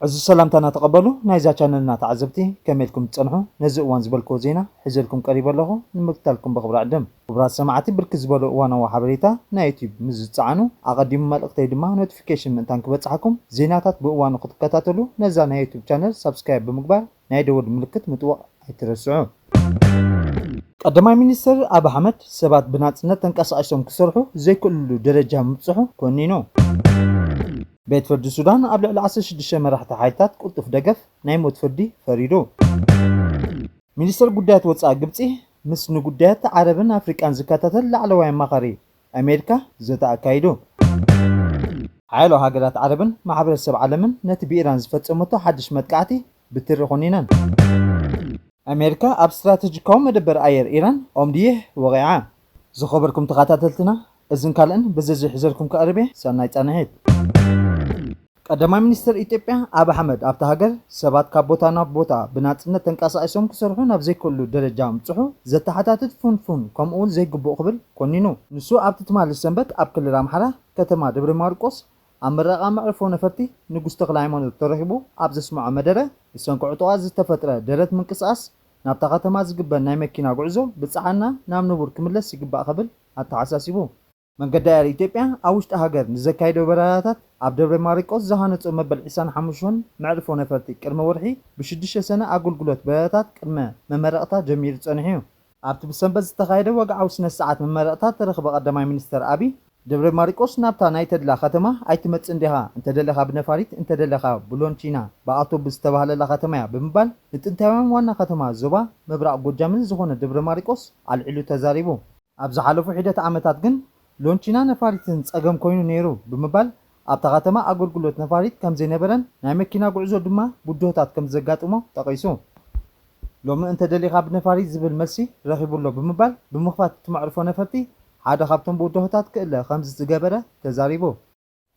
እዚ ሰላምታና ተቐበሉ። ናይዛ ቻነልና ተዓዘብቲ ከመይ ኢልኩም ትጸንሑ? ነዚ እዋን ዝበልክዎ ዜና ሒዘልኩም ቀሪበ ኣለኹ። ንምክታልኩም ብኽብሪ ዕድም። ክቡራት ሰማዕቲ፣ ብርክት ዝበሉ እዋናዊ ሓበሬታ ናይ ዩቲዩብ ምስ ዝጸዓኑ፣ ኣቐዲሙ መልእኽተይ ድማ ኖቲፊኬሽን ምእንታን ክበጽሓኩም፣ ዜናታት ብእዋኑ ክትከታተሉ ነዛ ናይ ዩቲዩብ ቻነል ሳብስክራይብ ብምግባር ናይ ደወል ምልክት ምጥዋቕ ኣይትረስዑ። ቀዳማይ ሚኒስትር ኣብ ኣሕመድ ሰባት ብናጽነት ተንቀሳቒሶም ክሰርሑ ዘይክእልሉ ደረጃ ምብጽሑ ኮኒኑ። ቤት ፍርዲ ሱዳን ኣብ ልዕሊ ዓሰርተ ሽዱሽተ መራሕቲ ሓይልታት ቅልጡፍ ደገፍ ናይ ሞት ፍርዲ ፈሪዱ። ሚኒስትር ጉዳያት ወጻኢ ግብጺ ምስ ንጉዳያት ዓረብን ኣፍሪቃን ዝከታተል ላዕለዋይ ኣማኻሪ ኣሜሪካ ዘተ ኣካይዱ። ሓያሎ ሃገራት ዓረብን ማሕበረሰብ ዓለምን ነቲ ብኢራን ዝፈጸመቶ ሓድሽ መጥቃዕቲ ብትሪ ኮኒነን። ኣሜሪካ ኣብ ስትራተጂካዊ መደበር ኣየር ኢራን ኦምድይህ ወቒዓ። ዝኸበርኩም ተኸታተልትና፣ እዝን ካልእን ብዝርዝር ሒዘልኩም ክቐርብ እየ። ሰናይ ጻንሒት። ቀዳማይ ሚኒስትር ኢትዮጵያ ኣብ ኣሕመድ ኣብታ ሃገር ሰባት ካብ ቦታ ናብ ቦታ ብናጽነት ተንቀሳቒሶም ክሰርሑ ናብ ዘይክእሉ ደረጃ ምብጽሑ ዘተሓታትት ፍንፉን ከምኡ እውን ዘይግቡእ ክብል ኮኒኑ። ንሱ ኣብቲ ትማሊ ሰንበት ኣብ ክልል ኣምሓራ ከተማ ደብረ ማርቆስ ኣብ ምረቓ መዕርፎ ነፈርቲ ንጉስ ተክለ ሃይማኖት ተረኺቡ ኣብ ዘስምዖ መደረ፣ ብሰንኪ ዕጡቓት ዝተፈጥረ ደረት ምንቅስቓስ ናብታ ከተማ ዝግበር ናይ መኪና ጉዕዞ ብጻዕና ናብ ንቡር ክምለስ ይግባእ ክብል ኣተሓሳሲቡ። መንገዲ ኣየር ኢትዮጵያ ኣብ ውሽጢ ሃገር ንዘካይዶ በረራታት ኣብ ደብረ ማርቆስ ዝሃነጾ መበል ዕስራን ሓሙሽተን መዕርፎ ነፈርቲ ቅድሚ ወርሒ ብሽዱሽተ ሰነ ኣገልግሎት በረራታት ቅድመ መመረቕታ ጀሚሩ ጸኒሑ እዩ። ኣብቲ ብሰንበት ዝተኻየደ ወግዓዊ ስነ ስርዓት መመረቕታ ተረኽበ ቀዳማይ ሚኒስተር ኣቢይ፣ ደብረ ማርቆስ ናብታ ናይ ተድላ ከተማ ኣይትመጽእን ዲኻ? እንተደለኻ ብነፋሪት፣ እንተደለኻ ብሎንቺና፣ ብኣውቶቡስ ዝተባህለላ ከተማ እያ ብምባል ንጥንታውያን ዋና ከተማ ዞባ ምብራቕ ጎጃምን ዝኾነ ደብረ ማርቆስ ኣልዒሉ ተዛሪቡ። ኣብ ዝሓለፉ ሒደት ዓመታት ግን ሎንቺና ነፋሪትን ጸገም ኮይኑ ነይሩ ብምባል ኣብታ ከተማ ኣገልግሎት ነፋሪት ከም ዘይነበረን ናይ መኪና ጉዕዞ ድማ ብድሆታት ከም ዘጋጥሞ ጠቒሱ። ሎሚ እንተደሊኻ ብነፋሪት ዝብል መልሲ ረኺቡ ኣሎ ብምባል ብምኽፋት እቲ መዕርፎ ነፈርቲ ሓደ ካብቶም ብድሆታት ክእለ ከም ዝገበረ ተዛሪቡ።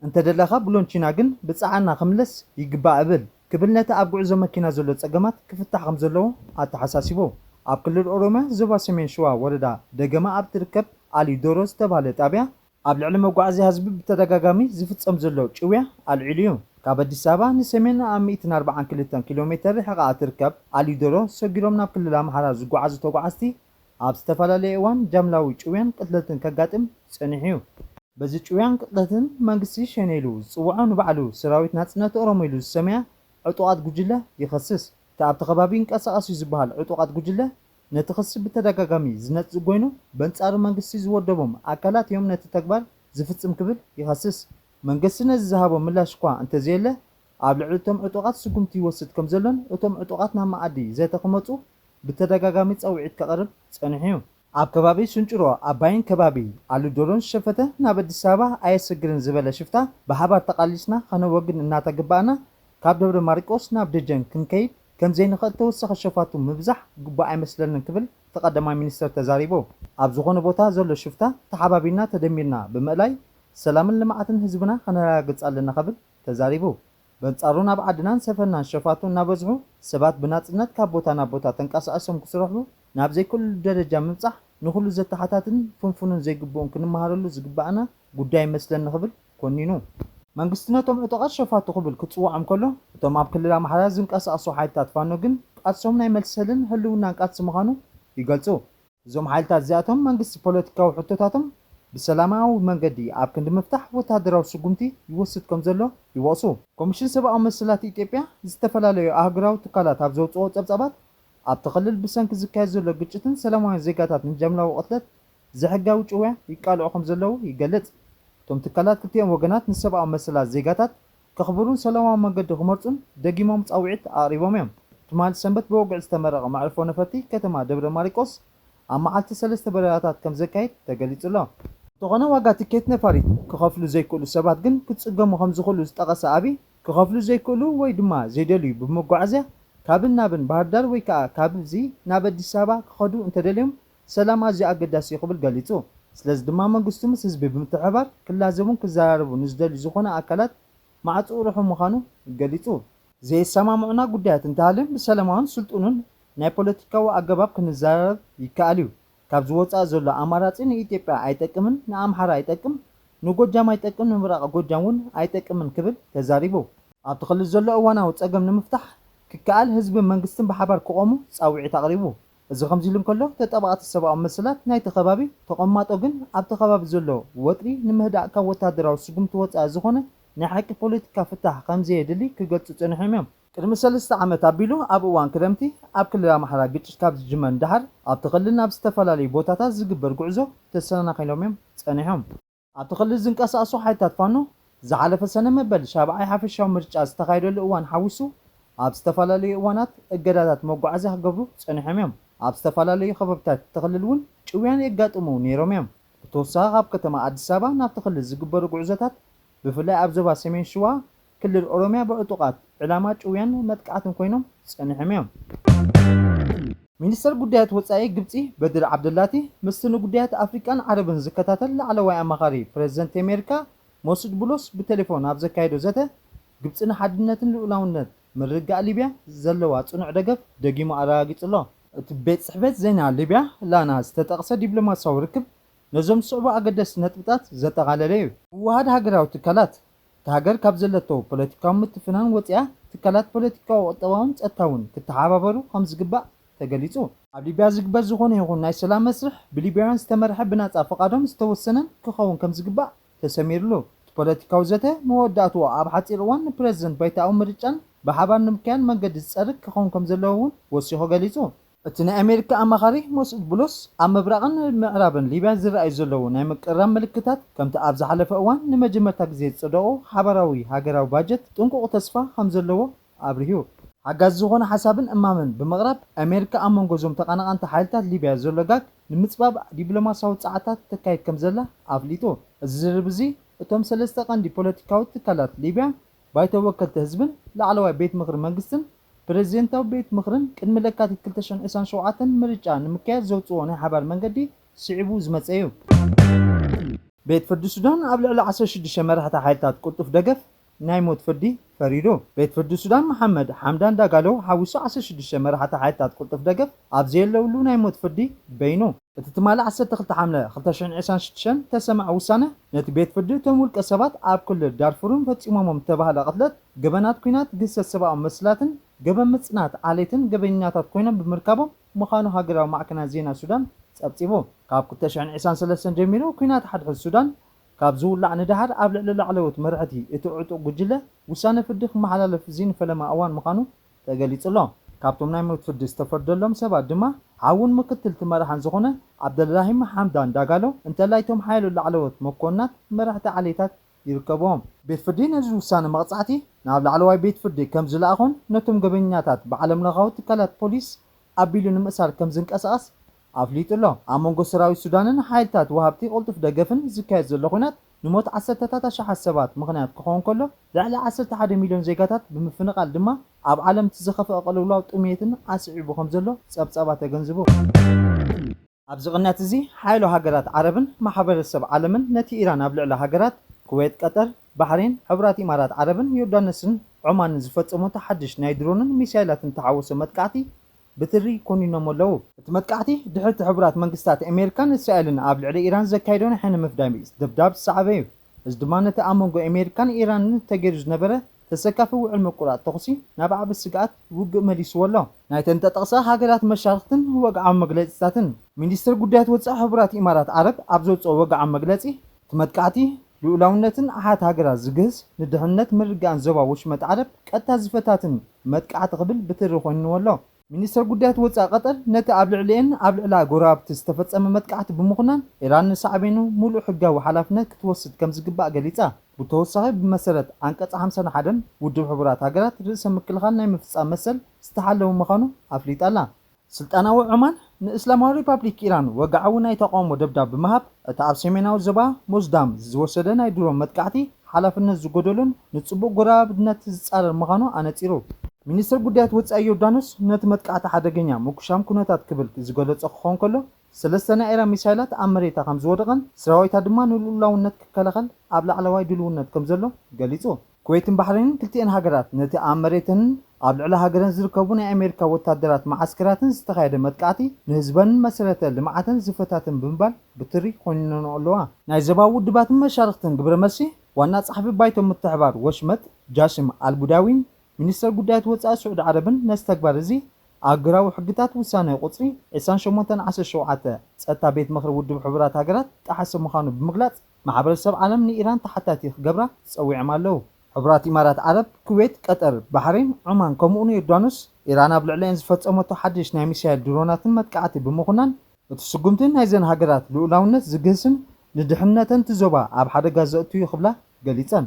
እንተደለኻ ብሎንቺና ግን ብጻዕና ክምለስ ይግባእ እብል ክብል ነቲ ኣብ ጉዕዞ መኪና ዘሎ ጸገማት ክፍታሕ ከም ዘለዎ ኣተሓሳሲቡ። ኣብ ክልል ኦሮምያ ዞባ ሰሜን ሸዋ ወረዳ ደገማ ኣብ ትርከብ ኣሊ ዶሮ ዝተባህለ ጣብያ ኣብ ልዕሊ መጓዓዝያ ህዝቢ ብተደጋጋሚ ዝፍጸም ዘሎ ጭውያ ኣልዒሉ እዩ። ካብ ኣዲስ ኣበባ ንሰሜን ኣብ ሚእትን ኣርባዓን ክልተን ኪሎ ሜተር ርሕቓ እትርከብ ኣሊ ዶሮ ሰጊሮም ናብ ክልል ኣምሓራ ዝጓዓዙ ተጓዓዝቲ ኣብ ዝተፈላለየ እዋን ጃምላዊ ጭውያን ቅትለትን ከጋጥም ጸኒሑ እዩ። በዚ ጭውያን ቅትለትን መንግስቲ ሸኔ ኢሉ ዝጽውዖ ንባዕሉ ሰራዊት ናጽነት ኦሮሞ ኢሉ ዝሰምያ ዕጡቓት ጉጅለ ይኸስስ። እቲ ኣብቲ ከባቢ ይንቀሳቐስ እዩ ዝበሃል ዕጡቓት ጉጅለ ነቲ ክሲ ብተደጋጋሚ ዝነጽግ ኮይኑ በንጻሩ መንግስቲ ዝወደቦም ኣካላት እዮም ነቲ ተግባር ዝፍጽም ክብል ይኸስስ። መንግስቲ ነዚ ዝሃቦ ምላሽ እኳ እንተዘየለ ኣብ ልዕሊ እቶም ዕጡቓት ስጉምቲ ይወስድ ከም ዘሎን እቶም ዕጡቓት ናብ መኣዲ ዘተ ክመጹ ብተደጋጋሚ ጻውዒት ከቕርብ ጸኒሑ እዩ። ኣብ ከባቢ ስንጭሮ ኣባይን ከባቢ ኣሉዶሮን ዝሸፈተ ናብ ኣዲስ ኣበባ ኣየሰግርን ዝበለ ሽፍታ ብሓባር ተቓሊስና ከነወግድ እናተግባእና ካብ ደብረ ማርቆስ ናብ ደጀን ክንከይድ ከም ዘይንኽእል ተወሳኺ ሸፋቱ ምብዛሕ ግቡእ ኣይመስለንን ክብል እቲ ቀዳማይ ሚኒስተር ተዛሪቡ። ኣብ ዝኾነ ቦታ ዘሎ ሽፍታ ተሓባቢርና ተደሚርና ብምእላይ ሰላምን ልምዓትን ህዝብና ከነረጋግጽ ኣለና ክብል ተዛሪቡ። በንጻሩ ናብ ዓድናን ሰፈርናን ሸፋቱ እናበዝሑ ሰባት ብናጽነት ካብ ቦታ ናብ ቦታ ተንቀሳቒሶም ክስርሑ ናብ ዘይክእሉ ደረጃ ምብጻሕ ንኹሉ ዘተሓታትን ፍንፉንን ዘይግብኡን ክንመሃረሉ ዝግባኣና ጉዳይ ይመስለኒ ክብል ኮኒኑ። መንግስቲ ነቶም ዕጡቓት ሸፋቱ ክብል ክጽውዖም ከሎ እቶም ኣብ ክልል ኣምሓራ ዝንቀሳቐሱ ሓይልታት ፋኖ ግን ቃልሶም ናይ መልሰልን ህልውናን ቃልሲ ምዃኑ ይገልጹ። እዞም ሓይልታት እዚኣቶም መንግስቲ ፖለቲካዊ ሕቶታቶም ብሰላማዊ መንገዲ ኣብ ክንዲ ምፍታሕ ወታደራዊ ስጉምቲ ይወስድ ከም ዘሎ ይወቕሱ። ኮሚሽን ሰብኣዊ መሰላት ኢትዮጵያ ዝተፈላለዩ ኣህጉራዊ ትካላት ኣብ ዘውፅኦ ፀብፃባት ኣብቲ ክልል ብሰንኪ ዝካየድ ዘሎ ግጭትን ሰላማውያን ዜጋታት ንጃምላዊ ቅትለት ዘይሕጋዊ ጭውያ ይቃልዑ ከም ዘለዉ ይገልፅ። እቶም ትካላት ክልቲኦም ወገናት ንሰብኣዊ መሰላት ዜጋታት ከኽብሩን ሰላማዊ መንገዲ ክመርፁን ደጊሞም ፃውዒት ኣቕሪቦም እዮም። ትማሊ ሰንበት ብወግዒ ዝተመረቐ መዕርፎ ነፈርቲ ከተማ ደብረ ማርቆስ ኣብ መዓልቲ ሰለስተ በረራታት ከም ዘካይድ ተገሊጹ ኣሎ። እንተኾነ ዋጋ ትኬት ነፋሪት ክኸፍሉ ዘይክእሉ ሰባት ግን ክጽገሙ ከም ዝኽእሉ ዝጠቐሰ ኣቢይ፣ ክኸፍሉ ዘይክእሉ ወይ ድማ ዘይደልዩ ብመጓዓዝያ ካብን ናብን ባህርዳር ወይ ከኣ ካብዚ ናብ ኣዲስ ኣበባ ክኸዱ እንተደልዮም ሰላም ኣዝዩ ኣገዳሲ እዩ ክብል ገሊጹ። ስለዚ ድማ መንግስቱ ምስ ህዝቢ ብምትሕብባር ክላዘቡን ክዘራረቡ ንዝደልዩ ዝኾነ ኣካላት ማዕጽኡ ርሑም ምዃኑ ገሊጹ። ዘየሰማምዑና ጉዳያት እንተሃልዮም ብሰላማውን ስልጡንን ናይ ፖለቲካዊ ኣገባብ ክንዘራረብ ይከኣል እዩ። ካብዚ ወጻኢ ዘሎ ኣማራጺ ንኢትዮጵያ ኣይጠቅምን፣ ንኣምሓራ ኣይጠቅም፣ ንጎጃም ኣይጠቅም፣ ንምብራቕ ጎጃም እውን ኣይጠቅምን ክብል ተዛሪቡ። ኣብቲ ክልል ዘሎ እዋናዊ ጸገም ንምፍታሕ ክከኣል ህዝብን መንግስትን ብሓባር ክቖሙ ጻውዒት ኣቕሪቡ። እዚ ከምዚ ኢሉ እንከሎ፣ ተጣባቕቲ ሰብኣዊ መሰላት ናይቲ ከባቢ ተቐማጦ ግን ኣብቲ ከባቢ ዘሎ ወጥሪ ንምህዳእ ካብ ወታደራዊ ስጉምቲ ወጻኢ ዝኾነ ናይ ሓቂ ፖለቲካ ፍታሕ ከም ዘየድሊ ክገልጹ ጸኒሖም እዮም። ቅድሚ ሰለስተ ዓመት ኣቢሉ ኣብ እዋን ክረምቲ ኣብ ክልል ኣምሓራ ግጭት ካብ ዝጅመር ንደሓር ኣብቲ ክልል ናብ ዝተፈላለዩ ቦታታት ዝግበር ጉዕዞ ተሰናኺሎም እዮም ጸኒሖም። ኣብቲ ክልል ዝንቀሳቐሱ ሓይልታት ፋኖ ዝሓለፈ ሰነ መበል ሻብዓይ ሓፈሻዊ ምርጫ ዝተኻየደሉ እዋን ሓዊሱ ኣብ ዝተፈላለዩ እዋናት እገዳታት መጓዓዝያ ክገብሩ ጸኒሖም እዮም። ኣብ ዝተፈላለዩ ከባቢታት እቲ ክልል እውን ጭውያን የጋጥሙ ነይሮም እዮም። ብተወሳኺ ካብ ከተማ ኣዲስ ኣበባ ናብቲ ክልል ዝግበሩ ጉዕዞታት ብፍላይ ኣብ ዞባ ሰሜን ሽዋ ክልል ኦሮሚያ ብዕጡቓት ዕላማ ጭውያን መጥቃዕትን ኮይኖም ጸኒሖም እዮም። ሚኒስተር ጉዳያት ወጻኢ ግብጺ በድር ዓብደላቲ ምስቲ ንጉዳያት ኣፍሪቃን ዓረብን ዝከታተል ላዕለዋይ ኣማኻሪ ፕረዚደንት ኣሜሪካ ሞስድ ቡሎስ ብቴሌፎን ኣብ ዘካየዶ ዘተ፣ ግብጺ ንሓድነትን ልኡላውነት ምርግጋእ ሊብያ ዘለዋ ጽኑዕ ደገፍ ደጊሙ ኣረጋጊጹ ኣሎ። እቲ ቤት ጽሕፈት ዜና ሊብያ ላና ዝተጠቕሰ ዲፕሎማሲያዊ ርክብ ነዞም ዝስዕቡ ኣገደስቲ ነጥብታት ዘጠቓለለ እዩ። ምውህሃድ ሃገራዊ ትካላት፣ እታ ሃገር ካብ ዘለቶ ፖለቲካዊ ምትፍናን ወጺኣ ትካላት ፖለቲካዊ፣ ቁጠባውን ጸጥታውን ክተሓባበሩ ከም ዝግባእ ተገሊጹ። ኣብ ሊብያ ዝግበር ዝኾነ ይኹን ናይ ሰላም መስርሕ ብሊብያውያን ዝተመርሐ ብናጻ ፍቓዶም ዝተወሰነን ክኸውን ከም ዝግባእ ተሰሚርሉ። እቲ ፖለቲካዊ ዘተ መወዳእትኡ ኣብ ሓጺር እዋን ንፕረዚደንት ባይታኣዊ ምርጫን ብሓባር ንምክያድ መንገዲ ዝጸርግ ክኸውን ከም ዘለዎ እውን ወሲኹ ገሊጹ። እቲ ናይ ኣሜሪካ ኣማኻሪ መስዑድ ቡሎስ ኣብ ምብራቕን ምዕራብን ሊብያ ዝረኣዩ ዘለዉ ናይ ምቅርራብ ምልክታት ከምቲ ኣብ ዝሓለፈ እዋን ንመጀመርታ ግዜ ዝጸደቑ ሓባራዊ ሃገራዊ ባጀት ጥንቁቕ ተስፋ ከም ዘለዎ ኣብሪሁ። ሓጋዚ ዝኾነ ሓሳብን እማምን ብምቕራብ ኣሜሪካ ኣብ መንጎ እዞም ተቐናቐንቲ ሓይልታት ሊብያ ዘሎ ጋግ ንምጽባብ ዲፕሎማሲያዊ ጻዕርታት ተካይድ ከም ዘላ ኣፍሊጡ። እዚ ዝርርብ እዚ እቶም ሰለስተ ቀንዲ ፖለቲካዊ ትካላት ሊብያ ባይቶ ወከልቲ ህዝብን ላዕለዋይ ቤት ምኽሪ መንግስትን ፕረዚደንታዊ ቤት ምኽርን ቅድሚ ለካቲት ክልተ ሽሕን ዕስራን ሸውዓተን ምርጫ ንምክያድ ዘውፅዎ ናይ ሓባር መንገዲ ስዒቡ ዝመፀ እዩ። ቤት ፍርዲ ሱዳን ኣብ ልዕሊ ዓሰርተ ሽዱሽተ መራሕቲ ሓይልታት ቅልጡፍ ደገፍ ናይ ሞት ፍርዲ ፈሪዱ። ቤት ፍርዲ ሱዳን መሓመድ ሓምዳን ዳጋሎ ሓዊሱ ዓሰርተ ሽዱሽተ መራሕቲ ሓይልታት ቅልጡፍ ደገፍ ኣብ ዘየለውሉ ናይ ሞት ፍርዲ በይኑ። እቲ ትማሊ ዓሰርተ ክልተ ሓምለ ክልተ ሽሕን ዕስራን ሽዱሽተን ተሰምዐ ውሳነ፣ ነቲ ቤት ፍርዲ እቶም ውልቀ ሰባት ኣብ ክልል ዳርፉርን ፈጺሞሞም ዝተባህለ ቅትለት፣ ገበናት ኲናት፣ ግህሰት ሰብኣዊ መሰላትን ገበን ምጽናት ዓሌትን ገበኛታት ኮይኖም ብምርካቦም ምዃኑ ሃገራዊ ማዕከናት ዜና ሱዳን ጸብጺቡ። ካብ ክልተ ሽሕን ዕስራን ሰለስተን ጀሚሩ ኲናት ሓድሕድ ሱዳን ካብ ዝውላዕ ንደሓር ኣብ ልዕሊ ላዕለዎት መራሕቲ እቲ ዕጡቕ ጉጅለ ውሳነ ፍርዲ ክመሓላለፍ እዚ ንፈለማ እዋን ምዃኑ ተገሊጹ ኣሎ። ካብቶም ናይ ሞት ፍርዲ ዝተፈርደሎም ሰባት ድማ ሓውን ምክትል እቲ መራሕን ዝኾነ ዓብደልራሂም ሓምዳን ዳጋሎ እንተላይ እቶም ሓያሎ ላዕለዎት መኮንናት መራሕቲ ዓሌታት ይርከብዎም። ቤት ፍርዲ ነዚ ውሳነ መቕጻዕቲ ናብ ላዕለዋይ ቤት ፍርዲ ከም ዝለኣኾን ነቶም ገበኛታት ብዓለም ለኻዊ ትካላት ፖሊስ ኣቢሉ ንምእሳር ከም ዝንቀሳቐስ ኣፍሊጡ ኣሎ። ኣብ መንጎ ሰራዊት ሱዳንን ሓይልታት ወሃብቲ ቅልጡፍ ደገፍን ዝካየድ ዘሎ ኲናት ንሞት ዓሰርተታት ኣሽሓት ሰባት ምኽንያት ክኸውን ከሎ፣ ልዕሊ ዓሰርተ ሓደ ሚልዮን ዜጋታት ብምፍንቓል ድማ ኣብ ዓለም እቲ ዝኸፍአ ቅልውላው ጥሜትን ኣስዒቡ ከም ዘሎ ጸብጻባት የገንዝቡ። ኣብዚ ቅንያት እዚ ሓያሎ ሃገራት ዓረብን ማሕበረሰብ ዓለምን ነቲ ኢራን ኣብ ልዕሊ ሃገራት ኩዌት፣ ቀጠር፣ ባሕሬን፣ ሕቡራት ኢማራት ዓረብን ዮርዳኖስን ዖማንን ዝፈጸሞ እቲ ሓድሽ ናይ ድሮንን ሚሳይላትን ተሓወሶ መጥቃዕቲ ብትሪ ኮኒኖሞ ኣለዉ። እቲ መጥቃዕቲ ድሕሪ እቲ ሕቡራት መንግስታት ኣሜሪካን እስራኤልን ኣብ ልዕሊ ኢራን ዘካየዶ ናይ ሕነ ምፍዳይ ደብዳብ ዝሰዓበ እዩ። እዚ ድማ ነቲ ኣብ መንጎ ኣሜሪካን ኢራንን ተገይሩ ዝነበረ ተሰካፊ ውዕል ምቁራጽ ተኹሲ ናብ ዓቢ ስግኣት ውግእ መሊስዎ ኣሎ። ናይተን ተጠቕሳ ሃገራት መሻርኽትን ወግዓዊ መግለጺታትን። ሚኒስትር ጉዳያት ወጻኢ ሕቡራት ኢማራት ዓረብ ኣብ ዘውጽኦ ወግዓዊ መግለጺ፣ እቲ መጥቃዕቲ ልኡላውነትን ኣሓት ሃገራት ዝግህስ፣ ንድሕነት ምርግጋእን ዞባ ወሽመጥ ዓረብ ቀጥታ ዝፈታትን መጥቃዕቲ ክብል ብትሪ ኮይንዎ ኣሎ። ሚኒስተር ጉዳያት ወጻኢ ቀጠር ነቲ ኣብ ልዕሊኤን ኣብ ልዕላ ጎረባብቲ ዝተፈጸመ መጥቃዕቲ ብምኹናን፣ ኢራን ንሳዕቤኑ ምሉእ ሕጋዊ ሓላፍነት ክትወስድ ከም ዝግባእ ገሊጻ። ብተወሳኺ፣ ብመሰረት ዓንቀጽ ሓምሳን ሓደን ውድብ ሕቡራት ሃገራት ርእሰ ምክልኻል ናይ ምፍጻም መሰል ዝተሓለወ ምዃኑ ኣፍሊጣ ኣላ። ስልጣናዊ ዖማን ንእስላማዊ ሪፓብሊክ ኢራን ወግዓዊ ናይ ተቓውሞ ደብዳብ ብምሃብ፣ እቲ ኣብ ሰሜናዊ ዞባ ሞዝዳም ዝወሰደ ናይ ድሮን መጥቃዕቲ ሓላፍነት ዝጎደሎን ንጽቡቕ ጎረባብነት ዝጻረር ምዃኑ ኣነጺሩ። ሚኒስትር ጉዳያት ወጻኢ ዮርዳኖስ ነቲ መጥቃዕቲ ሓደገኛ ምጉሻም ኩነታት ክብል ዝገለጾ ክኸውን ከሎ፣ ሰለስተ ናይ ኢራን ሚሳይላት ኣብ መሬታ ከም ዝወደቐን ሰራዊታ ድማ ንልኡላውነት ክከላኸል ኣብ ላዕለዋይ ድልውነት ከም ዘሎ ገሊጹ። ኩዌትን ባሕሬንን ክልቲኤን ሃገራት ነቲ ኣብ መሬተንን ኣብ ልዕሊ ሃገረን ዝርከቡ ናይ ኣሜሪካ ወታደራት መዓስከራትን ዝተኻየደ መጥቃዕቲ ንህዝበንን መሰረተ ልምዓተን ዝፈታተን ብምባል ብትሪ ኮኒነንኦ ኣለዋ። ናይ ዞባዊ ውድባትን መሻርኽትን ግብረ መልሲ ዋና ጸሓፊ ባይቶ ምትሕባር ወሽመጥ ጃሽም ኣልቡዳዊን ሚኒስተር ጉዳያት ወጻኢ ስዑዲ ዓረብን ነዚ ተግባር እዚ ኣህጉራዊ ሕግታት ውሳነ ቁጽሪ ዕስራን ሸሞንተን ዓሰርተ ሸውዓተ ጸጥታ ቤት ምኽሪ ውድብ ሕቡራት ሃገራት ጣሓሰ ምዃኑ ብምግላጽ፣ ማሕበረሰብ ዓለም ንኢራን ተሓታቲ ክገብራ ጸዊዖም ኣለዉ። ሕቡራት ኢማራት ዓረብ፣ ኩዌት፣ ቀጠር፣ ባሕሬን፣ ዑማን ከምኡውን ዮርዳኖስ፣ ኢራን ኣብ ልዕሊአን ዝፈጸመቶ ሓድሽ ናይ ሚሳይል ድሮናትን መጥቃዕቲ ብምኹናን፣ እቲ ስጉምቲ ናይዘን ሃገራት ልኡላውነት ዝግህስን ንድሕነተን እቲ ዞባ ኣብ ሓደጋ ዘእቱ እዩ ክብላ ገሊጸን።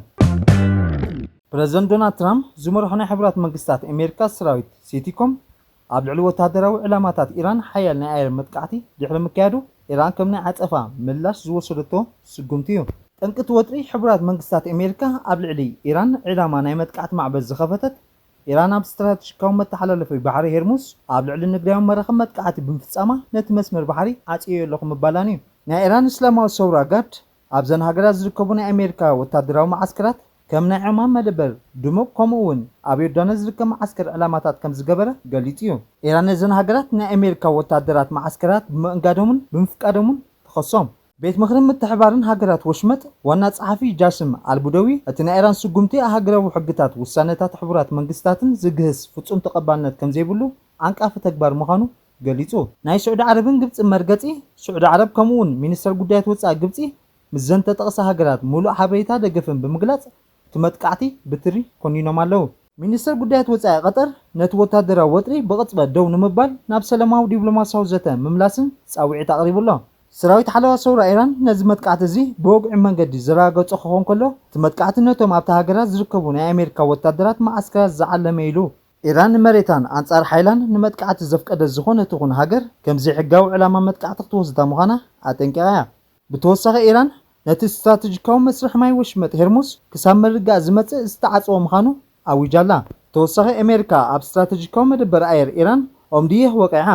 ፕረዚደንት ዶናልድ ትራምፕ ዝመርሖ ናይ ሕቡራት መንግስታት ኣሜሪካ ሰራዊት ሴንቲኮም ኣብ ልዕሊ ወታደራዊ ዕላማታት ኢራን ሓያል ናይ ኣየር መጥቃዕቲ ድሕሪ ምክያዱ፣ ኢራን ከም ናይ ዓጸፋ ምላሽ ዝወሰደቶ ስጉምቲ እዩ። ጠንቂ እቲ ወጥሪ፣ ሕቡራት መንግስታት ኣሜሪካ ኣብ ልዕሊ ኢራን ዕላማ ናይ መጥቃዕቲ ማዕበል ዝኸፈተት ኢራን ኣብ ስትራተጂካዊ መተሓላለፊ ባሕሪ ሄርሙዝ ኣብ ልዕሊ ንግዳዊ መራኽብ መጥቃዕቲ ብምፍጻማ፣ ነቲ መስመር ባሕሪ ዓጽየዮ ኣለኹ ምባላን እዩ። ናይ ኢራን እስላማዊ ሰውራ ጋርድ ኣብዘን ሃገራት ዝርከቡ ናይ ኣሜሪካ ወታደራዊ መዓስከራት ከም ናይ ዑማን መደበር ድሙቕ፣ ከምኡ እውን ኣብ ዮርዳኖስ ዝርከብ መዓስከር ዕላማታት ከም ዝገበረ ገሊጹ እዩ። ኢራን ነዘን ሃገራት ናይ ኣሜሪካ ወታደራት መዓስከራት ብምእንጋዶምን ብምፍቃዶምን ትኸሶም። ቤት ምኽሪ ምትሕባርን ሃገራት ወሽመጥ ዋና ጸሓፊ ጃስም ኣልቡደዊ፣ እቲ ናይ ኢራን ስጉምቲ ኣህጉራዊ ሕግታት፣ ውሳነታት ሕቡራት መንግስታትን ዝግህስ ፍጹም ተቐባልነት ከም ዘይብሉ ዓንቃፊ ተግባር ምዃኑ ገሊጹ። ናይ ስዑዲ ዓረብን ግብጽን መርገጺ፣ ስዑዲ ዓረብ ከምኡ እውን ሚኒስተር ጉዳያት ወጻኢ ግብጺ ምስዘን ተጠቕሳ ሃገራት ምሉእ ሓበሬታ ደገፈን ብምግላጽ፣ እቲ መጥቃዕቲ ብትሪ ኮኒኖም ኣለዉ። ሚኒስተር ጉዳያት ወጻኢ ቀጠር ነቲ ወታደራዊ ወጥሪ ብቕጽበት ደው ንምባል ናብ ሰላማዊ ዲፕሎማሲያዊ ዘተ ምምላስን ጻውዒት ኣቕሪቡ ኣሎ። ሰራዊት ሓለዋ ሰውራ ኢራን ነዚ መጥቃዕቲ እዚ ብወግዒ መንገዲ ዘረጋገጾ ክኸውን ከሎ፣ እቲ መጥቃዕቲ ነቶም ኣብታ ሃገራት ዝርከቡ ናይ ኣሜሪካ ወታደራት መዓስከራት ዝዓለመ ኢሉ። ኢራን ንመሬታን ኣንጻር ሓይላን ንመጥቃዕቲ ዘፍቀደት ዝኾነ ትኹን ሃገር ከም ዘይሕጋዊ ዕላማ መጥቃዕቲ ክትወስዳ ምዃና ኣጠንቂቓ እያ። ብተወሳኺ ኢራን ነቲ ስትራተጂካዊ መስርሕ ማይ ወሽመጥ ሄርሙዝ ክሳብ ምርጋእ ዝመጽእ ዝተዓጽወ ምዃኑ ኣዊጃ ኣላ። ተወሳኺ ኣሜሪካ ኣብ ስትራተጂካዊ መደበር ኣየር ኢራን ኦምድየህ ወቒዓ።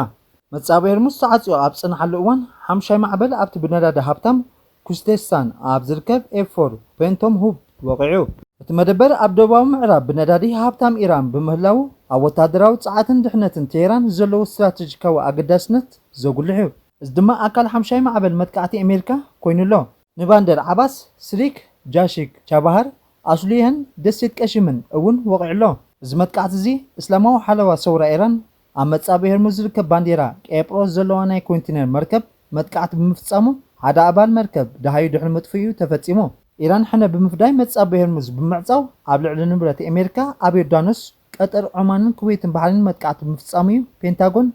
መጻብእ ሄርሙዝ ተዓጽዮ ኣብ ዝጸንሓሉ እዋን ሓምሻይ ማዕበል ኣብቲ ብነዳዲ ሃብታም ኩስቴስታን ኣብ ዝርከብ ኤፍ ፎር ፔንቶም ሁብ ወቒዑ። እቲ መደበር ኣብ ደቡባዊ ምዕራብ ብነዳዲ ሃብታም ኢራን ብምህላዉ ኣብ ወታደራዊ ጸዓትን ድሕነትን ቴህራን ዘለዎ ስትራተጂካዊ ኣገዳስነት ዘጉልሕ እዩ። እዚ ድማ ኣካል ሓምሻይ ማዕበል መጥቃዕቲ ኣሜሪካ ኮይኑ ኣሎ። ንባንደር ዓባስ፣ ስሪክ፣ ጃሺክ፣ ቻባሃር፣ ኣሱሊየን ደሴት ቀሽምን እውን ወቒዑ ኣሎ። እዚ መጥቃዕቲ እዚ እስላማዊ ሓለዋ ሰውራ ኢራን ኣብ መጻብእ ሄርሙዝ ዝርከብ ባንዴራ ቀይብሮስ ዘለዋ ናይ ኮንቴነር መርከብ መጥቃዕቲ ብምፍጻሙ ሓደ ኣባል መርከብ ደሃዩ ድሕሪ ምጥፍኡ ተፈጺሙ። ኢራን ሕነ ብምፍዳይ መጻብእ ሄርሙዝ ብምዕጻው ኣብ ልዕሊ ንብረት ኣሜሪካ ኣብ ዮርዳኖስ፣ ቀጠር፣ ዖማንን ኩዌትን ባሕሪን መጥቃዕቲ ብምፍጻሙ እዩ ፔንታጎን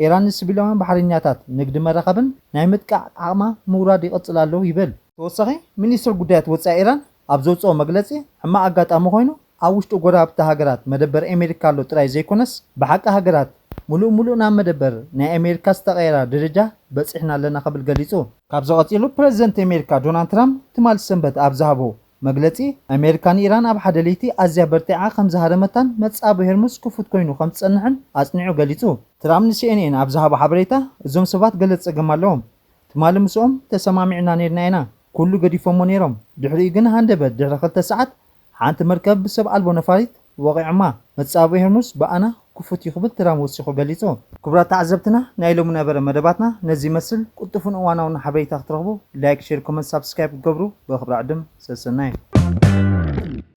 ኢራን ንሲቪላውያን ባሕረኛታት ንግዲ መራኸብን ናይ ምጥቃዕ ዓቕማ ምውራድ ይቕጽል ኣሎ ይብል። ተወሳኺ ሚኒስትር ጉዳያት ወጻኢ ኢራን ኣብ ዘውጽኦ መግለጺ፣ ሕማቕ ኣጋጣሚ ኮይኑ ኣብ ውሽጢ ጎረባብቲ ሃገራት መደበር ኣሜሪካ ኣሎ ጥራይ ዘይኮነስ፣ ብሓቂ ሃገራት ምሉእ ምሉእ ናብ መደበር ናይ ኣሜሪካ ዝተቐየራ ደረጃ በጺሕና ኣለና ክብል ገሊጹ። ካብዚ ቀጺሉ ፕረዚደንት ኣሜሪካ ዶናልድ ትራምፕ ትማሊ ሰንበት ኣብ ዝሃቦ መግለጺ፣ ኣሜሪካ ንኢራን ኣብ ሓደ ለይቲ ኣዝያ በርቲዓ ከም ዝሃረመታን መጻብእ ሄርሙዝ ክፉት ኮይኑ ከም ዝጸንሕን ኣጽኒዑ ገሊጹ። ትራምፕ ንሲኤንኤን ኣብ ዝሃቦ ሓበሬታ፣ እዞም ሰባት ገለ ጸገም ኣለዎም። ትማሊ ምስኦም ተሰማሚዕና ነይርና ኢና። ኩሉ ገዲፎሞ ነይሮም። ድሕሪኡ ግን ሃንደበት ድሕሪ ክልተ ሰዓት ሓንቲ መርከብ ብሰብ ኣልቦ ነፋሪት ወቒዖማ። መጻብእ ሄርሙዝ ብኣና ክፉት እዩ ክብል ትራምፕ ወሲኹ ገሊጹ። ክቡራት ተዓዘብትና፣ ናይ ሎሚ ነበረ መደባትና ነዚ ይመስል። ቅልጡፍን እዋናውን ሓበሬታ ክትረኽቡ ላይክ፣ ሼር፣ ኮመንት፣ ሳብስክራይብ ክትገብሩ ብኽብሪ ዕድም። ሰሰናዩ።